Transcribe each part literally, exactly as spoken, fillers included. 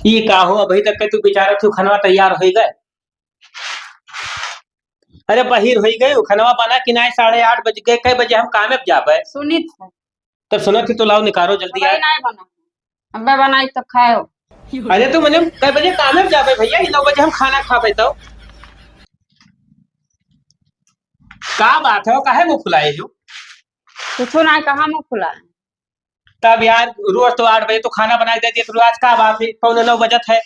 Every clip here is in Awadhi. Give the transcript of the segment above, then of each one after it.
ई का हो, अभी तक के तू विचारत हो, खनवा तैयार होई गए? अरे बहिर होई गए, खनवा बना कि नाई? साढ़े आठ बज गए, कै बजे हम कामे पे जाबे? सुनित है। तब सुनत ही तो लाओ निकारो जल्दी अबे यार। नाई बना, अबे बनाई तो खाओ। अरे तो मने कै बजे कामे पे जाबे भैया? ई नौ बजे हम खाना खाबे तो। का बात है, काहे मुंह फुलाए हो? कुछो ना, कहाँ मुंह फुलाए? तब यार, रोज तो आठ बजे तो खाना बनाई देती है, तो आज का बात है, पौने नौ बजत है।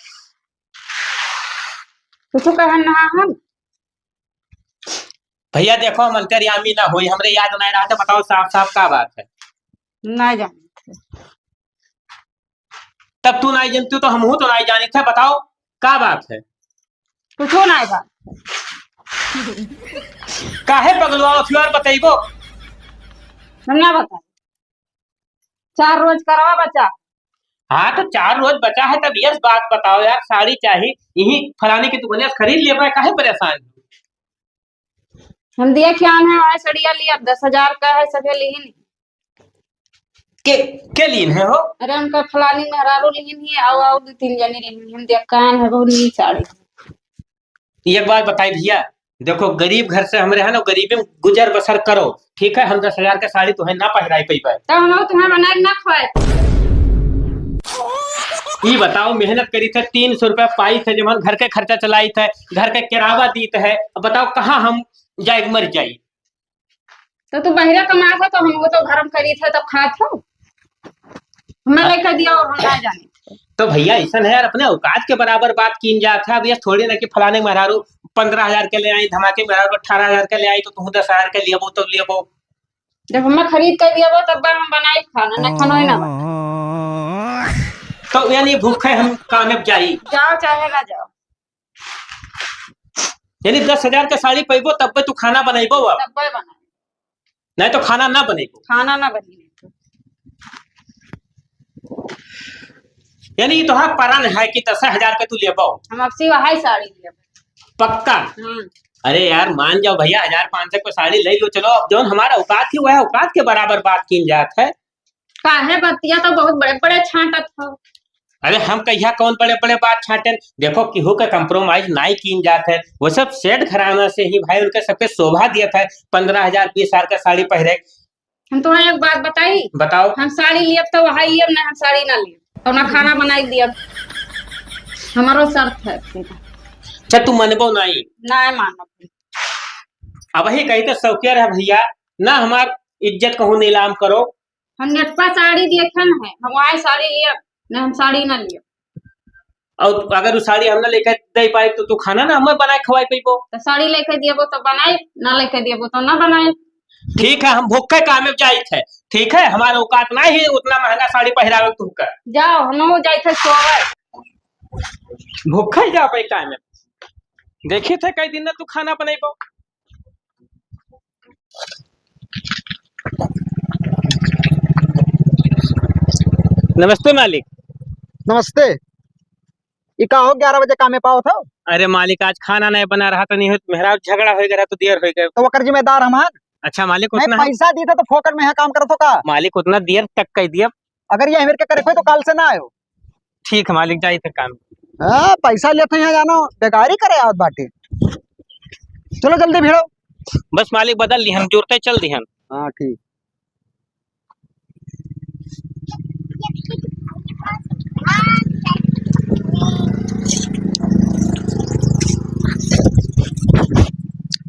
कुछो कहन ना हम। भैया देखो, हम अंतर्यामी ना होई, हमरे याद ना रहा, तो बताओ साफ साफ का बात है? ना जाने। तब तू नाई जानती तो हमहू तो नाई जानी थे, बताओ का बात है? कुछो नाई बात। काहे पगलुआ, फिर बतैबो? हम ना बताई। चार रोज करवा बचा। हाँ, तो चार रोज बचा है, तब यस बात बताओ यार, साड़ी चाही, यही फलाने की दुकान से खरीद लेबे, काहे परेशान? हम दिया क्या है, वह सड़िया लिया, दस हजार का है, सभे लिहिन। के, के लीन है हो? अरे, उनका फलानी मेहरारू लिहिन ही, आओ, आओ, दो तीन जने लिहिन, हम दिया कान है, बहुत नीक साड़ी। एक बात बताई भैया, देखो, गरीब घर से हमरे है ना, गरीबी में गुजर बसर करो, ठीक है? हम दस हजार के साड़ी तुम्हें ना पहनाई पइबे। तो हम तुम्हें बनाए ना खवाए। ई बताओ, मेहनत करी थे, तीन सौ रुपया पाई थे, जब हम घर के खर्चा चलाई थे, घर के किरावा दी थे, अब बताओ, कहाँ हम जाए मर जाई? तो तू बहिरा कमात हो, तो हमको तो घर में करी थे, तब खात हो। हमें लेके दिया और हम ना जाने। तो भैया, ऐसा है यार, अपने औकात के बराबर बात कीन जात है। अब ये थोड़ी ना कि फलाने मेहरारू पन्द्रह हजार के ले आई, धमाके मेहरारू अठारह हजार के ले आई, तो तू दस हजार के लेबो तो लेबो। जब हमें खरीद के दिया वो, तब हम बनाई खाना, ना खानो ही ना बना। तो यानी भूखे हम कामे जाई? जाओ चाहे ना जाओ। यानी दस हजार के साड़ी पैबो, तब पे तू खाना बनैबो अब? तब पे बनाई। नहीं तो खाना ना बनैबो। खाना ना बनी। यानी ये तोहार परान है कि दस हजार के तू लेबो? हम अब से वही साड़ी लेबो। पक्का? हम्म। अरे यार, मान जाओ भैया, हजार पाँच सौ के साड़ी ले लो, चलो, अब जौन हमारा औकात ही, वह औकात के बराबर बात कीन जात है। काहे बतिया तो बहुत बड़े बड़े छांटत हो। अरे हम कहिया कौन बड़े बड़े बात छाटेन? देखो, केहू के compromise नाई कीन जात है। वो सब सेठ घराना से ही भाई, उनके सबके शोभा दियत है पन्द्रह हजार, बीस हजार का साड़ी पहरे। हम तोहरा एक बात बताई? बताओ। हम साड़ी लियब तो वही लियब, ना हम साड़ी ना लियब और ना खाना बनाई दियब। हमारो शर्त है। अच्छा, तू मनबो नाई? नाई मानब। अब ही कही तो शौकिया रहे भैया, ना हमार इज्जत कहूँ नीलाम करो। हम नेटपा साड़ी देखन है, हम वही साड़ी लियब, ना हम साड़ी ना लियब। और अगर वो साड़ी हम ना लेके दे पाए तो तू खाना ना हमें बनाए खवाए पइबो। तो साड़ी लेके दियबो तो बनाए, ना लेके दियबो तो ना बनाए। ठीक है, हम भूखे कामे जाइत है, ठीक है, हमारा औकात ना ही उतना महंगा साड़ी पहरावे तुमका। जाओ, हम जाइत है सोवे। भूखे जाबे कामे, देखी थे कई दिन ना तू खाना बनैबो। नमस्ते मालिक। नमस्ते। ई का हो, ग्यारह बजे कामे पावत हो? अरे मालिक, आज खाना नहीं बना रहा, तो नहीं हो, मेहरारू झगड़ा हो गया, तो देर हो गए। तो ओकर जिम्मेदार हम हन। अच्छा मालिक, नहीं, उतना हम पैसा दी था तो फोकट में यहाँ काम करत हो का? मालिक, उतना देर तक कह दिया। अगर ये मेरे के करे कोई तो काल से ना आयो। ठीक है मालिक, जाई थे काम। हाँ, पैसा लेते हैं, जानो, बेकारी करे आवत बाटे। चलो जल्दी भिड़ो। बस मालिक, बदल ली हम, जुरते चल दी हम। हाँ, ठीक।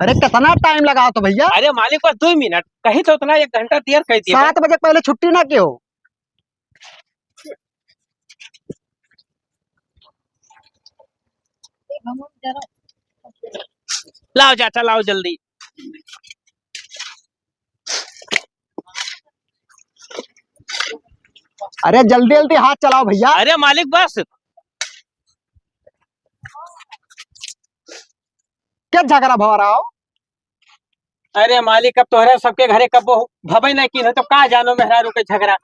अरे, कितना टाइम लगा तो भैया? अरे मालिक, बस दो मिनट, कही तो उतना एक घंटा देर कर दिया। सात बजे पहले छुट्टी ना कियो। लाओ चाचा, लाओ जल्दी। अरे जल्दी जल्दी हाथ चलाओ भैया। अरे मालिक बस। क्या झगड़ा भवा रहा हो? अरे मालिक, अब तोहरे सबके घरे कब्बो भबे नहीं की, तो का जानो मेहरारू के झगड़ा।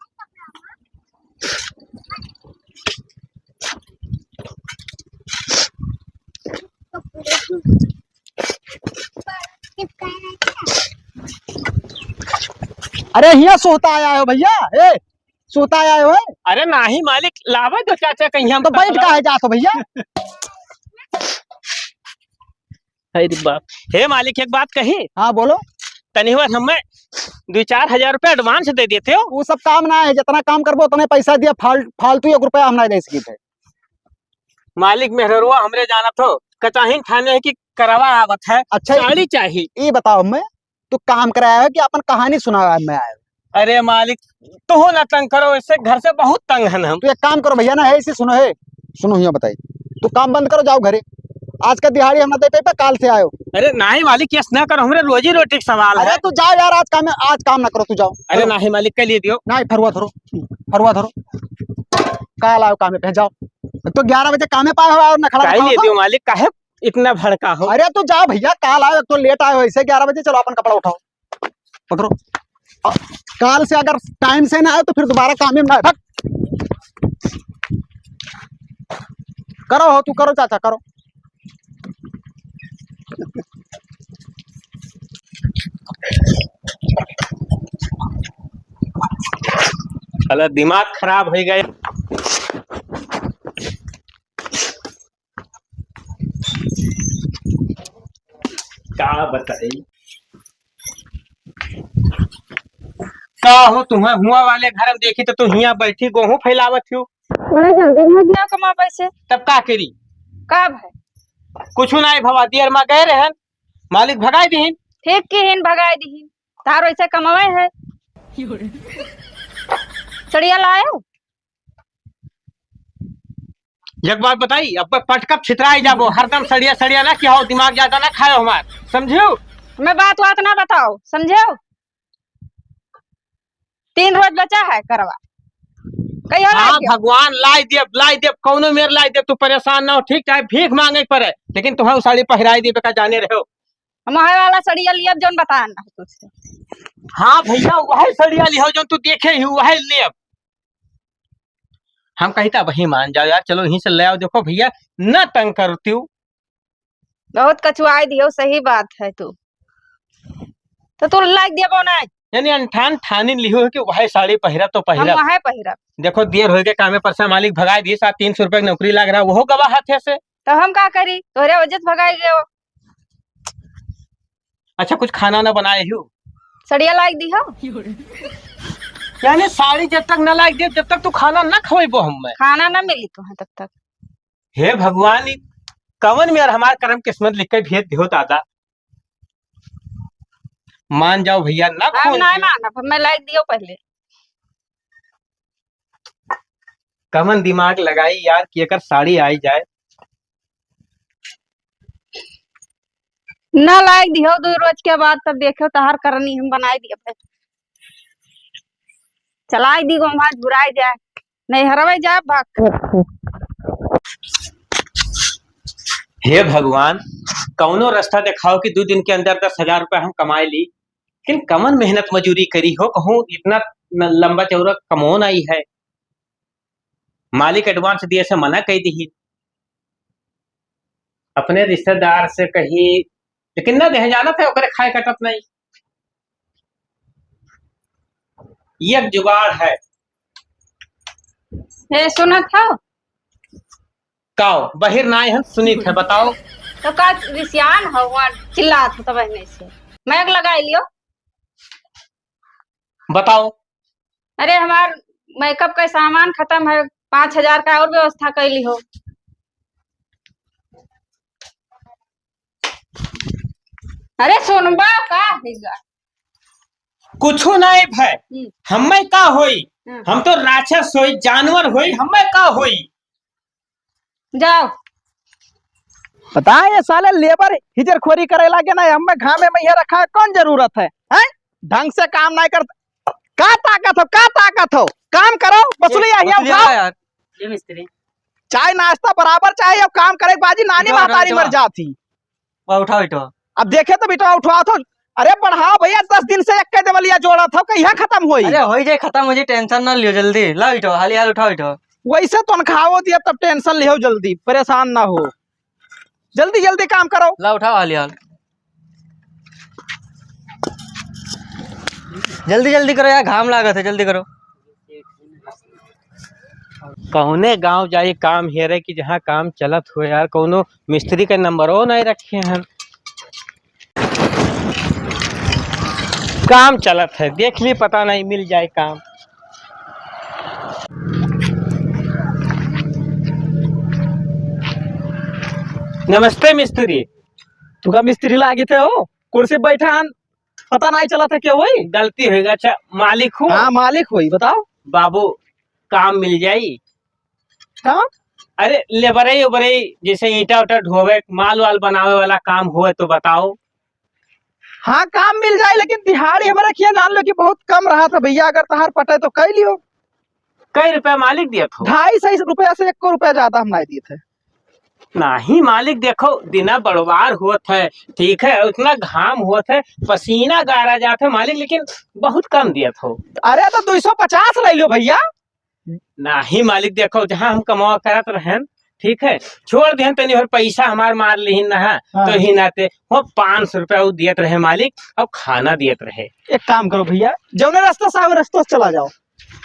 अरे हियाँ सोता आया हो भैया, ए, सूता आए हो? अरे नाही मालिक, लावे दो चाचा कहीं हम तो बैठ पतला। काहे जात हो भइया? अरे बाप। हे मालिक, एक बात कही। हाँ, बोलो। तनी बार हमें दुइ चार हजार रुपया advance दे देते हो। वो सब काम ना है, जितना काम करबो उतने पैसा दिया, फाल-, फालतू एक रुपया हम ना दे सकित है। मालिक मेहररुआ हमरे जानत हो, कचाहिन ठाने है कि करवा आवत है, अच्छा, साड़ी चाही। ये बताओ हमें, तू काम कराया है कि अपन कहानी सुनावा में आया है? अरे मालिक, तुहू ना तंग करो, इससे घर से बहुत तंग हन हम। तू एक काम करो भइया ना, है इसे सुनो, है, सुनो हियाँ बताई, तू काम बंद करो, जाओ घरे। आज का दिहाड़ी हम ना दे पाइबा, काल से आयो। अरे नाही मालिक, यस ना करो, हमरे रोजी रोटी का सवाल अरे है। तू जाओ यार, आज काम, आज काम ना करो, तू जाओ। अरे नाही मालिक, कल ही दियो। नाही, फरुआ धरो, फरुआ धरो, काल आयो कामे पे, जाओ। एक तो ग्यारह बजे कामे पाए हो और नखड़ा काहे दिखाओ नहीं तो। दियो मालिक, काहे इतना भड़का हो? अरे तू जाओ भइया, काल आयो, एक तो late आयो, ऐसे ग्यारह बजे, चलो अपन कपड़ा उठाओ, पकड़ो। और काल से अगर time से ना आयो तो फिर दोबारा काम ही ना आए। भाग। करो हो, तू करो चाचा, करो। साला दिमाग खराब होइ गया। का बताई? का हो, तुम्हें हुआ वाले घर में देखी तो तू हियाँ बैठी गोहूँ फैलावत हो। बड़ा जल्दी में गया कमावे से। तब का करी? का भाई? कुछ ना है भवा, दियर माँ गए रहन, मालिक भगाई दीहिन। ठीक किहिन, भगाई दीहिन। तार वैसे कमावे है। सड़िया लाए हो? एक बात बताई, अब पटकब छितराई जाबो, हरदम सड़िया सड़िया ना किहो, दिमाग ज्यादा ना खायो हमार, समझियो? हमें बात वात ना बताओ, समझियो? तीन रोज बचा है करवा, कहियो लाई हाँ, दियो। भगवान लाई देब, लाई देब, कौनो मेर लाई देब, तू परेशान ना हो, ठीक? चाहे भीख मांगे के पड़े, लेकिन तुम्हें उ साड़ी पहिराई देबे का जाने रहो। हम वहे वाला सड़िया लियब जौन बतान रहे तुझसे। हाँ भइया, वही सड़िया लिहो जौन तू देखे ही, वही लेब। हम कही था, "वही मान जाओ यार, चलो यहीं से ले आओ।" देखो भइया, ना तंग करती हूँ। बहुत कचुआई दियो, सही बात है तू। तो तू लाइक दिया कौन है? यानी अनठान ठानी लिहो है कि वही साड़ी पहिरा तो हम पहिरा। वही पहिरा। देखो, देर होइगे कामे पर से, मालिक भगाई दिए, सात तीन सौ रुपया की नौकरी लाग रहा, वो गवा हाथे से। तो हम का करी? तोहरे वजह से भगाई गयो। अच्छा, कुछ खाना ना बनाए हो? सड़िया लाइक दी हो? यानी साड़ी जब तक ना लाइक दे, जब तक तू खाना ना खवेबो हमें। खाना ना मिली तुम्हें तब तक। हे भगवान, ई कवन में यार हमार करम किस्मत लिख के भेज दिहो दादा। मान जाओ भइया, ना हम खोल ना के। मानब, हमें लाइक दियो पहले। कवन दिमाग लगाई यार कि एकर साड़ी आई जाए। ना लाइक दिहो दो रोज के बाद, तब देखो तहार करनी हम बनाई दिए भाई। चलाई दी गो, आज बुराई जाए, नहीं हरवे जाए भाग। हे भगवान, कौनो रास्ता दिखाओ कि दो दिन के अंदर दस हजार रुपया हम कमाए ली। लेकिन कमन मेहनत मजूरी करी हो, कहूँ इतना न-, लंबा चौड़ा कमौन आई है। मालिक एडवांस दिए से मना कई दिही। अपने रिश्तेदार से कही, लेकिन ना देहे, जानत है ओकरे खाए कटत नहीं। ये एक जुगाड़ है। हे, सुनत हो? काओ, बहिर नाय हम सुनित है, बताओ। तो का रिसियान हो, वहाँ चिल्लात हो तब नहीं से। माइक लगाई लियो। बताओ। अरे, हमार मेकअप का सामान खतम है, पाँच हजार का और व्यवस्था कर ली हो। अरे सुनबा का है गा? कुछो नाय भय। हम्म। हम्मे का होई? हम्म। हम तो राक्षस होई, जानवर होई, हम्मे का होई? जाओ। पता है ये साले लेबर हिजरखोरी करे लागे ना, हम्मे घामे में ये रखा है, कौन जरूरत है? हैं? ढंग से काम नाय करत। का ताकत हो, का ताकत हो? काम करो, वसूली ये, आइए, वसूली उठाओ। आया यार। ये मिस्त्री। चाय नाश्ता बराबर चाहे, अब काम करे बाजी, नानी इठवा, महतारी इठवा। मर जाती। वाह, उठाओ, इठवा। अब देखे तो बेटा उठवा तो, अरे बढ़ाओ भैया, दस दिन से एक के देवलिया जोड़ा था, कहिया खत्म होई? अरे होई जाए, खत्म हो जाए, tension ना लियो, जल्दी लाओ इठवा, हाली हाल उठाओ इठवा। वैसे तनखाओ दिया, तब tension लियो जल्दी, परेशान ना हो, जल्दी जल्दी काम करो। लाओ उठाओ हाली हाल, जल्दी जल्दी करो यार, घाम लागत है, जल्दी करो। कौने गाँव जाई काम हेरे कि जहाँ काम चलत हो यार, कौनो मिस्त्री के नंबरो नहीं रखे हैं। काम चलत है, देख ली, पता नहीं मिल जाए काम। नमस्ते मिस्त्री। तुका मिस्त्री लागे थे हो, कुर्सी बैठा हन, पता नहीं चला था क्या हुई? गलती होइगा। अच्छा, मालिक हूँ। हाँ, मालिक हुई, बताओ। बाबू, काम मिल जाई? काम? अरे, लेबरई उबरई, जैसे ईंटा उटा ढोवे, माल वाल बनावे वाला काम होए तो बताओ। हाँ, काम मिल जाए, लेकिन दिहाड़ी हमारा किया जान लो कि बहुत कम रहा था भैया, अगर तहार पटे तो कह लियो। कई रुपया मालिक दिया था? ढाई सौ रुपया से एक रुपया ज्यादा हम नहीं दिए थे। नहीं मालिक, देखो, दिना बड़वार होत है, ठीक है, उतना घाम होत है, पसीना गारा जात है मालिक, लेकिन बहुत कम दिया था। अरे, तो दो सौ पचास ले लियो भैया। नाही मालिक, देखो, जहाँ हम कमावा करत रहेन, ठीक है, छोड़ देहन, तनी भर पैसा हमार मार लिहिन ना, हाँ। तो ही नाते वो पाँच सौ रुपया उ दियत रहे मालिक, और खाना दियत रहे। एक काम करो भैया, जौने रास्ता से आओ, रास्ता से चला जाओ।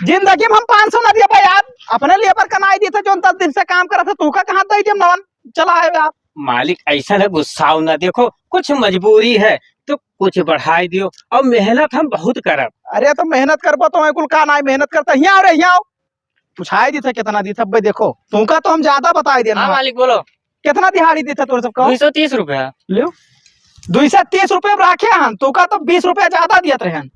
जिंदगी में हम पाँच सौ ना दिया भाई, आप अपने लेबर का नाई देते, जौन दस दिन से काम करत है, तू का कहाँ दे दिया नवन चला है आप? मालिक, ऐसा ना गुस्साओ ना, देखो, कुछ मजबूरी है, तो कुछ बढ़ाई दियो, और मेहनत हम बहुत करब। अरे, तो मेहनत करबो तो मैं कुल का नाई मेहनत करता, हियाँ आओ रे, हियाँ आओ। पूछाई दी थे कितना दी थे, अब भाई देखो, तुमका तो हम ज्यादा बताई देना। हाँ मालिक, बोलो। कितना दिहाड़ी दी थे तोर सबका? दो सौ तीस रुपया। लो, दो सौ तीस रुपया राखे हन, तुमका तो बीस रुपया ज्यादा दियत रहे हन।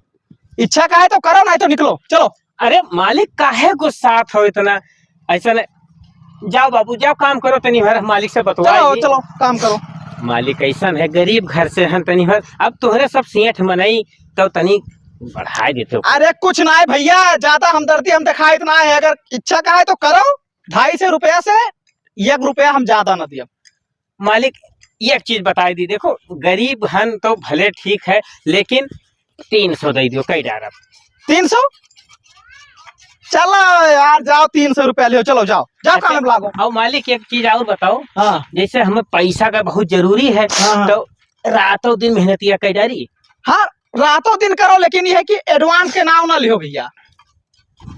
इच्छा का है तो करो, नहीं तो निकलो, चलो। अरे मालिक, काहे गुस्सात हो इतना? ऐसा नहीं, जाओ बाबू, जाओ, काम करो, तनी भर मालिक से बतवाई चलो, दी। चलो, काम करो। मालिक, ऐसा है, गरीब घर से हन, तनी भर, अब तोहरे सब सेठ मनई, तो तनी बढ़ाई देते हो। अरे कुछ ना है भैया, ज्यादा हमदर्दी हम दिखाइत ना है, अगर इच्छा का है तो करो, ढाई सौ रुपया से एक रुपया हम ज्यादा ना दियब। मालिक, एक चीज बताई दी, देखो, गरीब हन तो भले ठीक है, लेकिन तीन सौ दे दियो, कई डारब। तीन सौ? चलो यार, जाओ, तीन सौ रुपया लियो, चलो जाओ, जाओ। अच्छा, काम में लागो। और मालिक, एक चीज और बताओ। हाँ। जैसे हमें पैसा का बहुत जरूरी है, हाँ, हाँ। तो रातों दिन मेहनतिया कई डारी। हाँ, रातों दिन करो, लेकिन ये है कि advance के नाम ना लियो भैया,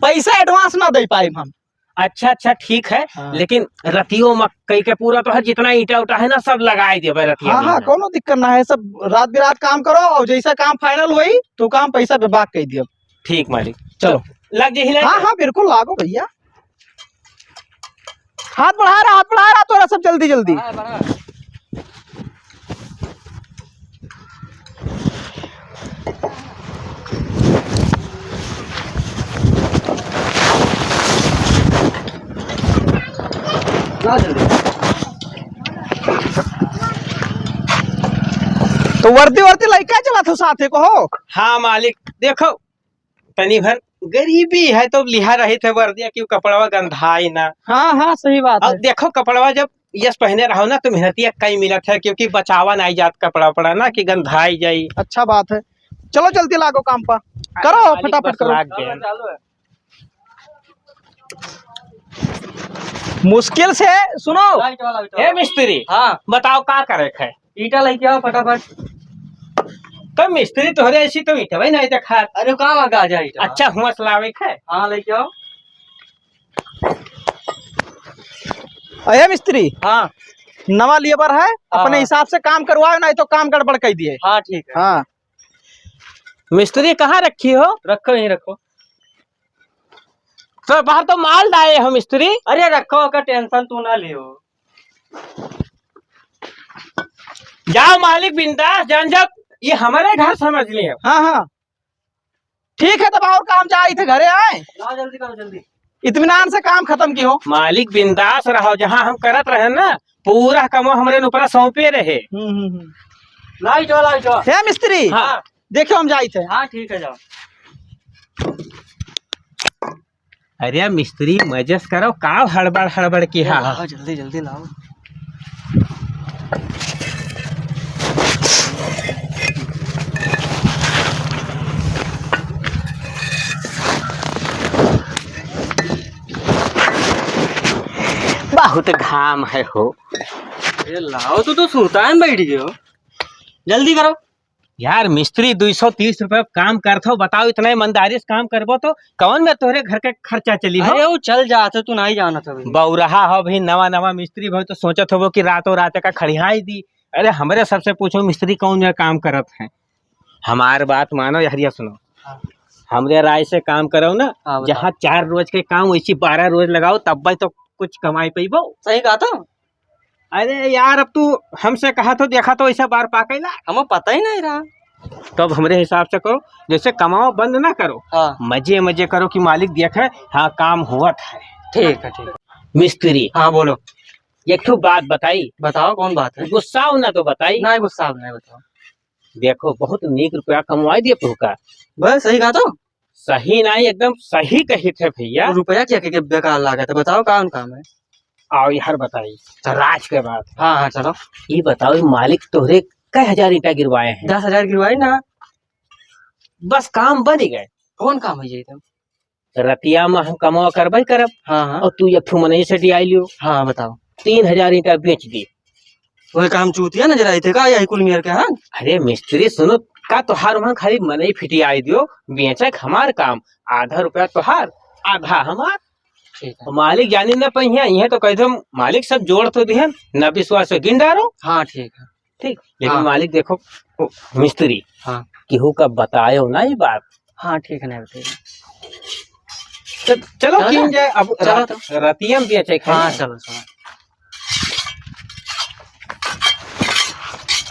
पैसा advance ना दे पाए हम। अच्छा, अच्छा, ठीक है, हाँ। लेकिन रतियो में कई के पूरा तो है, जितना ईंटा उटा है ना, सब लगाई देबे रतिया हाँ, में हाँ, ना। कोनो दिक्कत ना है, सब रात बिरात काम करो और जैसा काम final होई, तो काम पैसा पे बात कह दियो। ठीक मालिक, चलो। तो लग जाही हाँ, लाइन? हाँ, बिल्कुल लागो भैया। हाथ बढ़ा रहा, हाथ बढ़ा रहा, तोरा सब जल्दी, जल्दी। बढ़ा, बढ़ा। तो वर्दी वर्दी लइका चला था साथे को हो? हाँ मालिक, देखो, तनी भर गरीबी है तो लिहा रही थे वर्दिया, क्यों कपड़वा गंधाई ना। हाँ, हाँ, सही बात अब है। देखो, कपड़वा जब यस पहने रहो ना, तो मेहनतिया कई मिलत है, क्योंकि बचावा नहीं जात कपड़ा उपड़ा ना कि गंधाई जाई। अच्छा बात है, चलो जल्दी लागो काम पर, अरे करो मालिक, फटाफट बस करो। लाग गए। मुश्किल से सुनो। लाइट वाला, लाइट वाला। ए मिस्त्री, हाँ। बताओ का करे है? ईंटा लेके आओ फटाफट। तो मिस्त्री तोहरे ऐसी तो ईंटा भाई नहीं देखा। अरे का लगा जा ईंटा? अच्छा हुआ सलावे है। हाँ लेके आओ। अरे मिस्त्री। हाँ। नवा लेबर है, हाँ, अपने हाँ। हिसाब से काम करवाओ, नहीं तो काम गड़बड़ कर दिए। हाँ ठीक है। हाँ। मिस्त्री कहाँ रखी हो? रखो यहीं रखो। तो बाहर तो माल डाए हो मिस्त्री। अरे रखो, ओकर tension तू ना लियो। जाओ मालिक बिंदास जान जाओ, ये हमारे घर समझ लियो। हाँ, हाँ। ठीक है, तब और काम जाई थे घरे आए। लाओ जल्दी करो, जल्दी। इत्मीनान से काम खत्म कियो। मालिक बिंदास रहो, जहाँ हम करत रहे ना, पूरा कमवा हमरे ऊपर सौंपे रहे। हम्म, हम्म, हम्म। लाई जो, लाई जो। हे मिस्त्री, हाँ। देखियो हम जाई थे। हाँ, ठीक है, जाओ। अरे मिस्त्री, मजस करो, का हड़बड़ हड़बड़ की हा? लाओ, जल्दी, जल्दी लाओ। बहुत घाम है हो। ए, लाओ, तू तो सूता है, बैठ गयो। जल्दी करो। यार, मिस्त्री दुई सौ तीस रुपया काम करत हो, बताओ, इतना ईमानदारी से काम करबो तो कौन में तोहरे घर के खर्चा चली हो? अरे, वो चल जात है, तू नहीं जानत हो भाई। बौरहा हो भाई, नवा नवा मिस्त्री भाई, तो सोचत होबो कि रातों रात का खड़ियाई दी। अरे, हमरे सबसे पूछो, मिस्त्री कौन में काम करत है? हमार बात मानो, यार, ये सुनो। हाँ। हमरे राय से काम करो ना, हाँ, बताओ। जहाँ चार रोज के काम, वैसी बारह रोज लगाओ, तब भाई तो कुछ कमाई पइबो। सही कहा तो। अरे यार, अब तू हमसे कहा तो देखा तो ऐसा बार पाकेला। हमें पता ही नहीं रहा। तो अब हमरे हिसाब से करो, जैसे कमाओ बंद ना करो, हाँ। मजे मजे करो कि मालिक देखे, हाँ, काम होत है। ठीक है, ठीक है। मिस्त्री। हाँ, बोलो। एक ठो बात बताई। बताओ, कौन बात है? गुस्सा हो ना तो बताई। नहीं, गुस्सा नहीं, बताओ। देखो, बहुत नीक रुपया कमवाई दिए तोहका। बस, सही कहा तो। सही नहीं, एकदम सही कही थे भैया। रुपया क्या के बेकार लागत है, बताओ कौन काम है? आओ यार बताई, चलो। राज के बात है। हाँ, हाँ, चलो। ये बताओ, ये मालिक तोहरे कै हजार ईंटा गिरवाए हैं? दस हजार गिरवाए ना। बस काम बन गए। कौन काम है ये तो? रतिया में हम कमावा करबे करब। हाँ, हाँ। और तू एक ठो मनई से डियाई लियो। हाँ, बताओ। तीन हजार ईंटा बेच दी। वही काम चूतिया नजर आई थे का, यही कुल मियर के, हाँ? अरे मिस्त्री सुनो, का तोहार वहाँ खाली मनई फिटियाई दियो, बेचक हमार काम, आधा रुपया तोहार, आधा हमार। ठीक है। तो मालिक जानी न पहिया, इहे तो कह दो, मालिक सब जोड़ तो दिहन, न विश्वास हो गिन डारो। हाँ, ठीक है। ठीक, लेकिन हाँ। मालिक देखो, ओ, मिस्त्री, हाँ। केहू का बतायो ना ये बात। हाँ, ठीक है, नहीं बताइए। तो चलो, चलो कीन ना। जाए, अब चलो रात, तो। रतिया में बेचे खाए हाँ, ना। चलो, चलो।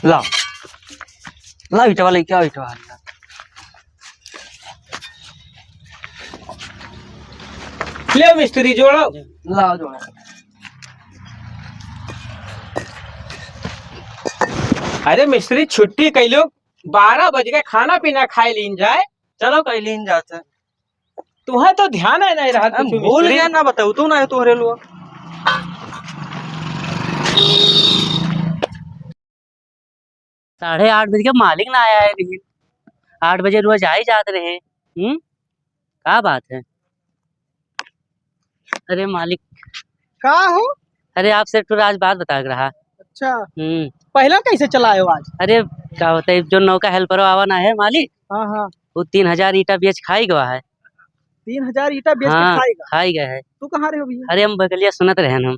लाओ, लाओ, ईंटवा लेके आओ, ईंटवा। ले मिस्त्री जोड़ो। लाओ, जोड़ो। अरे मिस्त्री, छुट्टी कैलो, बारह बज गए, खाना पीना खाए लीन जाए। चलो, कहीं लीन जाते। तुम्हें तो ध्यान है नहीं रहा हम कुछ भूल मिस्त्री। गया ना, बताऊ तू ना है तोहरे लोग। साढ़े आठ बज के मालिक ना आया है लेकिन। आठ बजे रोज आ ही जात रहे। हम्म, का बात है? अरे मालिक। का हो? अरे आपसे एक ठो राज बात बता के रहा। अच्छा। हम्म। पहला कैसे चलाए हो आज? अरे का होता है, जो नौका हेल्परो आवा ना है मालिक, हाँ, हाँ। वो तीन हजार ईंटा बेच खाई गवा है। तीन हजार ईंटा बेच के हाँ, खाई गवा? खाई गए है। तू कहाँ रहे हो भैया? अरे हम बगलिया सुनत रहे हम।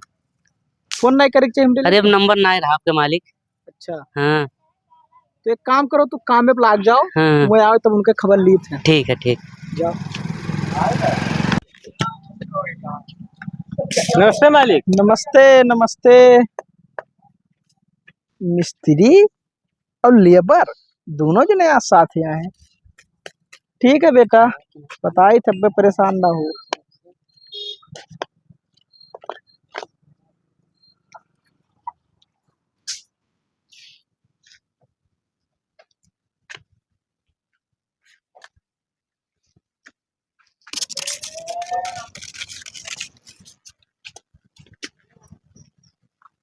फोन नहीं करे के चाहिए हम अरे अब नंबर ना रहा आपके मालिक। अच्छा। हाँ। तो एक काम करो, तू काम में लाग जाओ, हाँ। मैं आवे तब उनके खबर ली थे। ठीक है, ठीक। जाओ। नमस्ते मालिक। नमस्ते, नमस्ते। मिस्त्री और लेबर दोनों जने आज साथ ही आए हैं। ठीक है बेटा, बताई तब परेशान ना हो।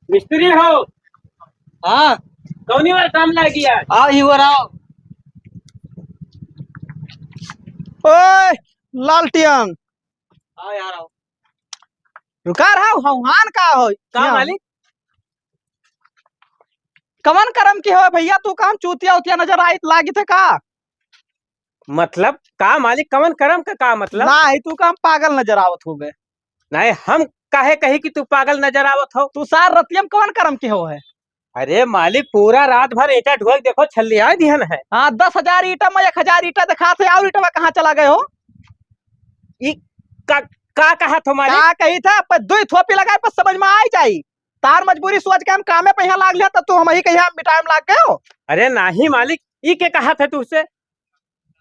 मिस्त्री हो? हाँ। कौनी बार काम लागी आज? आओ, ही बार आओ। ओए, लालटियन। आओ यार, आओ। रुका रहा, हौहान का हो? का यहाँ। मालिक? कवन करम की हो भैया, तू काम चूतिया उतिया नजर आई लागी थे का? मतलब का मालिक, कवन करम का, का मतलब? नाही, तू काम पागल नजर आवत हो गए। नाही, हम काहे कही कि तू पागल नजर आवत हो? तू सार रतियम कवन करम के हो है? अरे मालिक, पूरा रात भर ईंटा ढोए के देखो, छल्लिया दिहन है। हाँ, दस हजार ईंटा में एक हजार ईंटा दिखात है, और ईंटवा कहाँ चला गए हो? ई का, का कहा थो मालिक? का कही था, पर दुई थोपी लगाए पर समझ में आई जाई। तार मजबूरी सोच के हम कामे पे यहाँ लाग लिया, तब तू हम ही कहीं मिटाए में लाग गए हो। अरे नाही मालिक, ई के कहा थे तुझसे?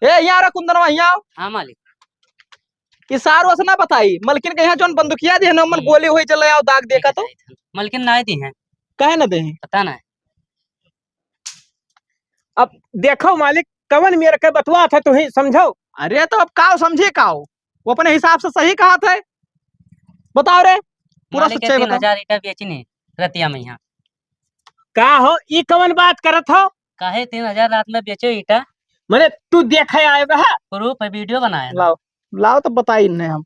ए, यहाँ रह कुंदनवा, यहाँ आओ। हाँ मालिक। ई सार वस ना बताई, मलकिन के यहाँ जौन बंदूकिया दी है ना, मन हम्म। गोली हुई चले आओ, दाग देखा तो। मलकिन ना दी है। काहे ना दे? पता ना। अब देखो मालिक, कवन मेर के बतवा था, तू ही समझो। अरे तो अब काव समझे काव? वो अपने हिसाब से सही कहा था। बताओ रे, पूरा मालिक, सच्चाई तीन हजार बताओ। ईंटा बेचिन है रतिया में यहाँ। का हो, ई कवन बात करत हो? काहे तीन हजार रात में बेचो ईंटा? मने तू देखे आए बा? प्रूफ है, वीडियो बनाया ना। लाओ, लाओ तो बताई इन्हें हम।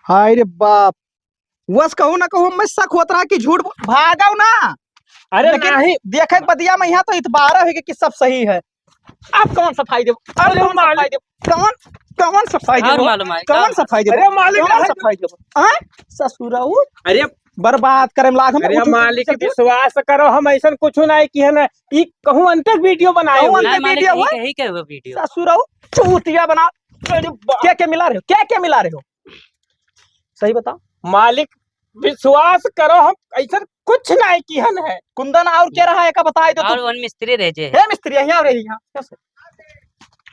हाय रे बाप, वस कहूँ ना कहूँ, मैं शक होत रहा कि झूठ बोल, भागव ना। अरे लेकिन नहीं। देखे के बदिया में यहाँ तो इतबारा होइगे कि सब सही है। अब कौन सफाई देबो? अब अरे कौन मालिक। सफाई देबो? कौन, कौन सफाई और देबो? मालूम है, कौन का? सफाई देबो? अरे मालिक, कौन मालिक। सफाई देबो? आय? ससुरऊ। अरे बर्बाद करे में लाग हम अरे कुछ मालिक, कुछ विश्वास करो, हम ऐसन कुछ नहीं किहे ना। ई कहूँ अंतर वीडियो बनाए कहूँ हुए। अंतर नहीं, मालिक, वीडियो यही हुआ? कही के वो वीडियो। ससुरऊ, चूतिया बना। अरे बा- क्या, क्या मिला रहे हो? क्या, क्या मिला रहे हो? सही बताओ। मालिक, विश्वास करो, हम ऐसन कुछ नहीं किहन है। कुंदन और क्या रहा है का बताए दो और तुम। वन मिस्त्री रह जे है। हे मिस्त्री, यहाँ रही, यहाँ। कैसे?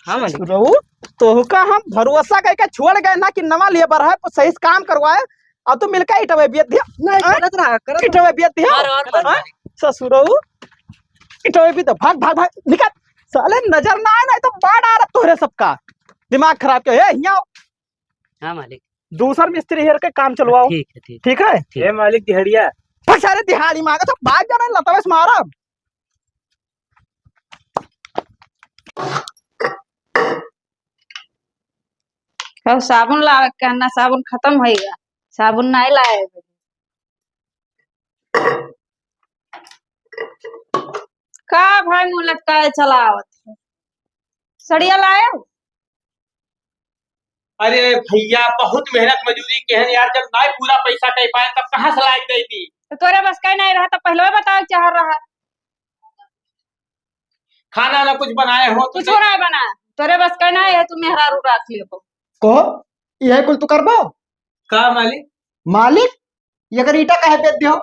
हाँ, मालिक। ससुरऊ, तोहका हम भरोसा करके छोड़ गए ना कि नवा लेबर है, सही से काम करवाए, और तू मिलके इटवे बियत दिया। नहीं, हाँ? करत रहा, करत इटवे बियत दिया। और, और, और, हाँ? मालिक। ससुरऊ, इटवे बियत, भाग, भाग, भाग, निकल। साले नजर ना आए ना, तो मार डारब तोहरे सबका। दिमाग खराब किया, ए, हियाँ आओ। हाँ, मालिक। दूसर मिस्त्री हेर के काम चलवाओ। ठीक है, ठीक। ठीक है? ठीक। ए, मालिक, दिहाड़िया। फंसा रे दिहाड़ी मांगा, सब भाग जाना, लतवे से मारब। कल साबुन लावे के कहना, साबुन खतम होइगा, साबुन नहीं लाए। का भाई मुँह लटकाए चला आवत है? सड़िया लाए? अरे भैया, बहुत मेहनत मजूरी किहन यार, जब नाई पूरा पैसा कह पाए तब कहाँ से लाइ देती? तो तोरे बस का नहीं रहा, तो पहले बतावे के चाह रहा। खाना ना कुछ बनाए हो तो कुछ नहीं बना, तोरे बस का नहीं है, तू मेहरारू राख लेबो। कहो, यह कुल तू करबो? का मालिक? मालिक, ये कर ईटा काहे बेच दियो?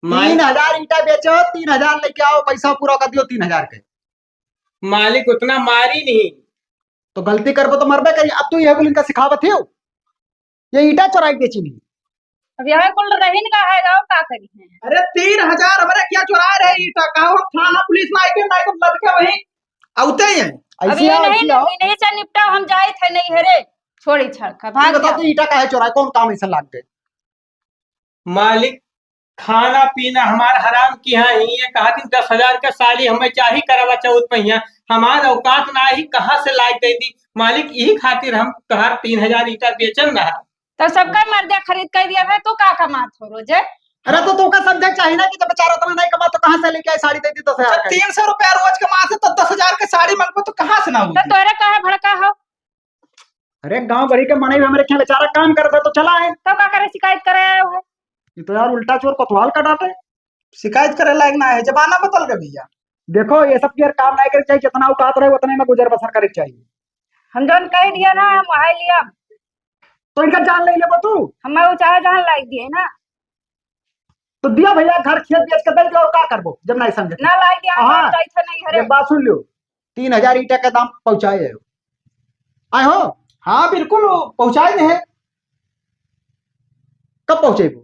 मालिक तीन हजार ईटा बेचो, तीन हजार लेके आओ, पैसा पूरा कर दियो तीन हजार के। मालिक उतना मारी नहीं। तो गलती करबो तो मरबे करी। अब तू यह कुल इनका सिखावत हो, ये ईटा चोराई बेची नहीं। अब यह कुल रहीन का है, और का करी है? अरे तीन हजार हमारे क्या चोरा रहे ईटा? कहो हम थाना पुलिस में आइके, नहीं तो लड़के वहीं आउते ही हैं। अब ऐसे ये आओ, नहीं, ऐसे आओ। नहीं से निपटा, हम जाए थे नहीं हरे, छोड़ी छड़का, तू भाग बता, जा। तू ईटा काहे चोराए, कौन काम ऐसा लाग गए? मालिक, खाना पीना हमार हराम किहा ही, ये कहा दिन दस हजार का साड़ी हमें चाही करवा चौथ पहिया, हमार औकात ना ही, कहाँ से लाइ दे दी मालिक, यही खातिर हम तोहार तीन हजार ईटा बेचन रहा। तो सबका मर्दे खरीद कर दिया था, तू का कमात हो रोजे? अरे तो तोका समझे चाहिए ना कि जब बेचारा उतना नहीं कमा तो कहाँ से लेके आए साड़ी दे दी दस हजार का? तीन सौ रुपया रोज कमा से तो दस हजार के साड़ी मांगबो तो कहाँ से ना तो होगी? तोरे काहे भड़का हो? अरे गांव भरी के मनई भी हमरे खें बेचारा काम करत है तो चला है। तो का करे शिकायत करे आए हो? ये तो यार उल्टा चोर कोतवाल का डांटे। शिकायत करे लायक ना है, जमाना बदल गया भैया। देखो ये सब के यार काम नहीं करे चाहिए, जितना औकात रहे उतने में गुजर बसर करे चाहिए। हम जौन कह दिया ना हम वही लिया। तो इनका जान ले लेबो तू। हम वो चाहे जान लाइक दिए ना। तो दिया भैया, घर खेत बेच के दे दिया, और का करबो जब नहीं समझे? ना लाइक दिया, हाँ, हम जाइत है नहीं हरे। एक बात सुन लियो, तीन हजार ईटा के दाम पहुँचाए हो। आए हो? हाँ बिल्कुल, पहुँचाए दे है। कब पहुँचेबो?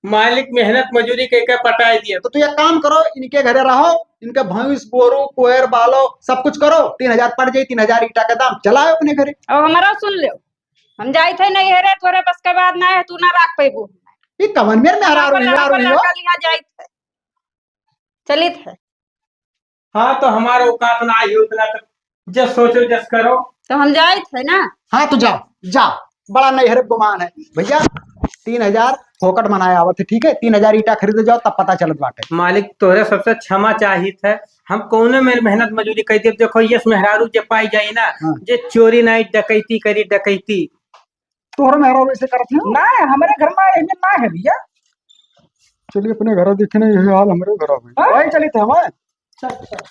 मालिक मेहनत मजूरी के, के पटाए दिए। तो तू एक काम करो, इनके घरे रहो, इनके भैंस, गोरू, कोयर, बालो, सब कुछ करो, तीन हजार पड़ जाई, तीन हजार ईटा के दाम, चला आयो अपने घरे। अब हमारा सुन ले, हम जाइत है नहीं हरे, तोरे बस के बात ना है, तू ना राख पैबू। ये कवन मेर मेहरारू है, मेहरारू है? लड़का लिहा जाइत है, चलित है। हाँ, तो हमार औकात ना ही उतना, तो जस सोचो, जस करो। तो हम जाइत है ना। हाँ, तो जा, जा, बड़ा नैहर गुमान है। भैया, तीन हजार फोकट मनाए आवत है, ठीक है? तीन हजार ईटा खरीदे जाओ, तब पता चलत बाटे। मालिक, तोहरे सबसे क्षमा चाहित है, हम कौनो मेर मेहनत मजूरी कर देब। देखो, यस मेहरारू जे पाई जाई ना, हाँ। जे चोरी नाई, डकैती करी, डकैती। तोहरे मेहरारू ऐसे करत है? ना, हमारे घर में एहमे ना है भैया। चलिए अपने घर देखे ना, यही हाल हमारे घर में। हाँ? वही चलित है हमारे। चल, चल।